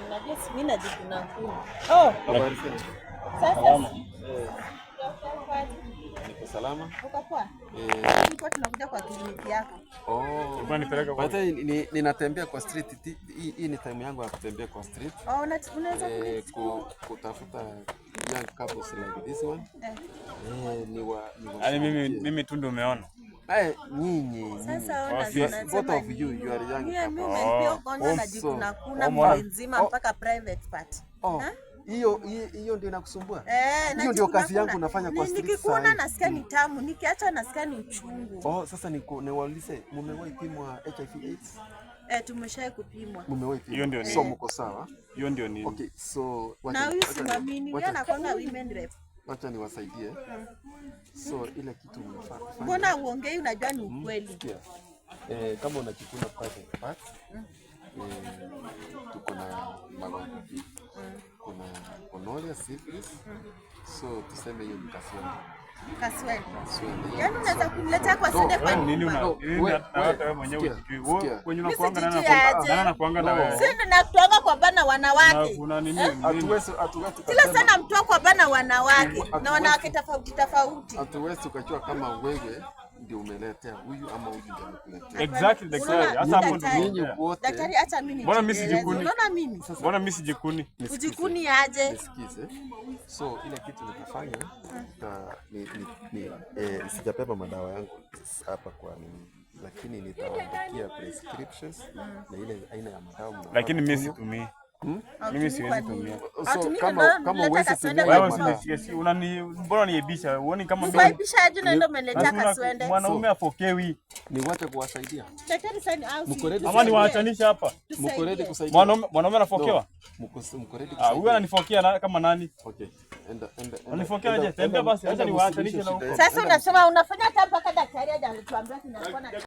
Unajua si mimi najikuna kuna. Oh, Habari zenu? Sasa Salama. Niko salama. Uko poa? Eh, Tulikuwa tunakuja kwa kliniki yako. Oh. Ulikuwa nipeleka kwa Hata ninatembea kwa street. Hii ni time yangu ya kutembea kwa street. Oh, unaweza Eh, kutafuta young couples like this one. Eh. Eh, ni wa Yaani mimi tu ndio umeona. Eh, nyinyi. Sasa ona Both tunasema of you, you are young Mimi couples. umenipea ugonjwa Oh, najikuna kuna Oh, mwili nzima Oh. mpaka private part. Oh, Ha? hiyo ndio inakusumbua? Eh, Hiyo ndio kazi yangu najikuna. nafanya kwa street Nikikuna saa hii. nasikia ni tamu, nikiacha nasikia ni uchungu. Oh, sasa niwaulize, mumewahi pimwa HIV AIDS? Eh, tumeshawahi kupimwa. Mumewahi pimwa? Hiyo ndio So ni- mko sawa? Hiyo ndio nini? Okay, so wacha Na huyu simamini, huyu anakuanga women rep. Wacha niwasaidie. So ile kitu mnafaa kufanya. Mbona uongei? Unajua ni ukweli. Sikia. Eh, kama unajikuna private parts, eh, tuko na magonjwa mbili. Kuna gonorrhea, syphilis. So tuseme hiyo ni kaswende. Kaswende. Kaswende. Yaani unaweza kumleta kwa sende kwa Wewe nini nyumba. una No, nini na hata wewe mwenyewe sikia, hujijui. Wewe sikia. kwenye Mimi unakuanga nani sijui aje. nani anakuanga na No. wewe? Si ndo nakutoka kwa bana wanawake. Kuna nini? Nini? Hatuwezi Kila tukasema- sana mtoa kwa bana wanawake na wanawake tofauti tofauti. Hatuwezi tukajua kama wewe ndio umeletea huyu ama huyu ndio amekuletea. Exactly, daktari. Unaona, Sasa hapo daktari. Nyinyi ndio. wote Daktari, acha mimi Mbona mimi nijieleze. sijikuni? Unaona mimi? Mbona mimi sijikuni? Nisikize. Ujikuni aje? Nisikize. So ile kitu nitafanya ni, sijabeba madawa yangu hapa kwa nini, lakini nitawaandikia prescriptions na ile aina ya madawa mnafaa Lakini mimi kunywa. situmii. Hmm? Mimi siwezi tumia. So Hatumii kama ndo kama nileta huwezi kaswende tumia kwa Wewe hiyo nyumba. madawa, usinisie, unani mbona niibisha? Uone kama mimi Nikuaibisha aje na ndo umeletea Lazima kaswende? mwanaume afokewi. Niwache kuwasaidia. Daktari sasa au Mko ready? Ama niwaachanishe hapa. Mko ready kusaidia? Mwanaume anafokewa? No. Mko ready Ah, huyu kusaidia? ananifokea kama nani? Okay. Enda, enda, enda. Unanifokea Enda- aje? Tembea enda- basi, acha enda niwaachanishe msuluhishe na huko. shida yenu. Sasa Enda unasema unafanya hata mpaka daktari hajatuambia tunakuwa na